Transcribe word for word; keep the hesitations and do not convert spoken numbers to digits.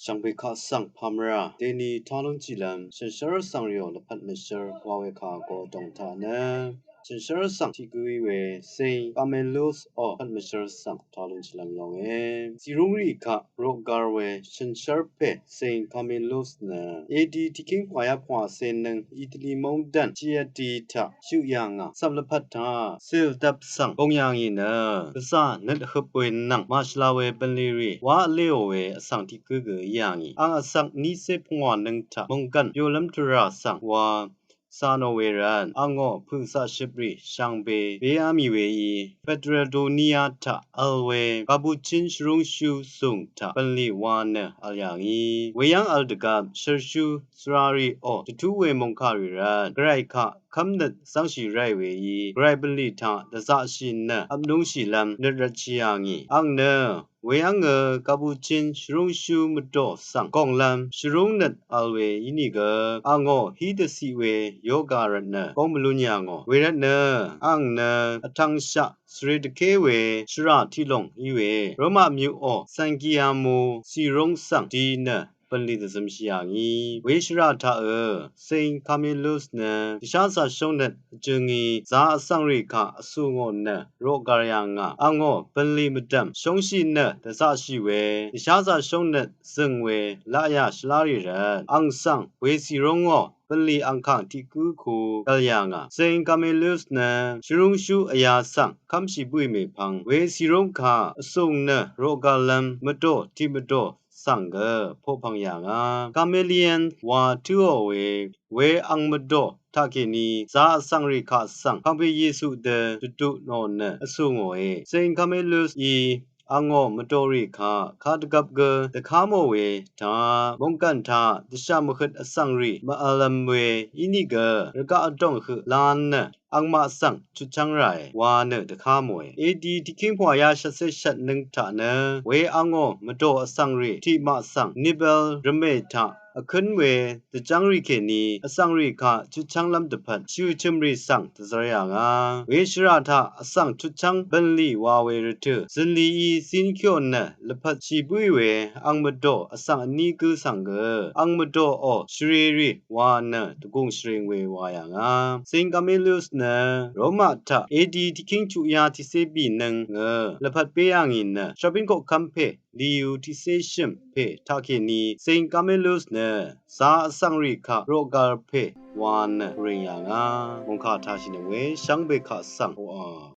Shvngbe kaq svng pamra deni talung chilvm shønshvr svng rìò lvpat mvshvr wa we kà go dong taq nø shønshvr svng tiq gø í we Saint Camillus o lvpat mvshvr svng talung chilvm longe. Zìrúng rì kaq roq gar we shønshvr pè Saint Camillus nø A D tiqkíng pwàyá pwàcé nøng Itali mungdv̀n Chieti taq shøq yà ngà cv̀m lvpat taq cìl dvp svng bung yà ngì nø gvzà nøt høp we nvng màshvla we bv̀nlì rì wá vléò we vsvng tiq gǿ gø í yà ngì. Ang vsvng nícé pungwà nøng taq mònggv̀n yolv́m tvrà svng wa cà nò we rvt angò pø̀ng caqshøp rì shvngbe béá mì weí Petradonia taq vl we Kapuchin shvrúngshú zùng taq bv̀nlì wa nø vl yà ngì. Weyv́ng vl dvgvp shvrshú svrarì o dvtú we mòngkà rì rvt gvray kaq kv́mnøt zv́ngshì ráì weí gvray bv̀nlì taq dvzaqshì nø vpnúngshìlv́m nøt rvtshì yà ngì. Ang nø weyv́ngø Kapuchin shvrúngshú mvdò svng gònglv́m shvrúng nøt vl we ínìgø angò hí dvciq we yoga rvtnø góng mvlún yà ngò. Wervtnø ang nø vtvngshaq svre dvké we shvrà tiqlòng í we Roma myuqò Sangiamo zìrúng svng di nø bv̀nlì dvzømshì yà ngì. We shvrà taqø Saint Camillus nø dvsházà shóngnøt vjø̄ngí zā vsvng rì kaq vsù ngò nø roq gar yà ngà. Angò bv̀nlì mvdv̀m shóngshì nø dvzaqshì we dvsházà shóngnøt zø̀ng we laqyà shvlá rì rvt ang svng we zìrúngò bv̀nlì angkàng tiq gǿ ku gv̀l yà ngà. Saint Camillus nø shvrúngshú vyā svng kv́mshì bǿì mèpvng we zìrúng kaq vsùng nø roq garlv́m mvdò tiq mvdò svng gø poqpv̀ng yà ngà. Camillian wa tǿò we we ang mvdò taqkèní zā vsvng rì kaq svng pv̀ngpè Yesu dø dvdu nò nø vsù ngòe. Saint Camillus í angò mvdòrì kaq kadvgvp gø dvká mò we taq mònggv̀n taq dvshà mvhøt vsvng rì mv-v̄lv̄m we ínìgø rvgaq vdòng høq lan nø angmaq svng chutchv́ng ràe wa nø dvká mòe. A D tiqkíng pwàyá shvtcé shvt nøng taq nø we angò mvdò vsvng rì tiqmaq svng Nibel rvmè taq vkǿn we dvjv́ng rì kèní vsvng rì kaq chutchv́nglv́m dvpvt shø̀ chø̀m rì svng dvzvr yà ngà. We shvrà taq vsvng chutchv́ng bv̀nlì wa we rvtø̀ zø̀nlìí zín kyò nø lvpat shì bǿì we ang mvdò vsvng vní gǿ svng gø ang mvdòò shvrerì wa nø dvgùng shvring we wa yà ngà. Saint Camillus nø Roma taq A D tiqkíng chuqyá tiqcé bì nøng ngø lvpat bé yà ngì nø shvbín koqkv́m pè Liu tiqcé shø̀m pè taqkèní Saint Camillus nø zā vsvng rì kaq roq gar pè wa nø ring yà ngà. Mòngkà taqshì nø we shvngbe kaq svng oqà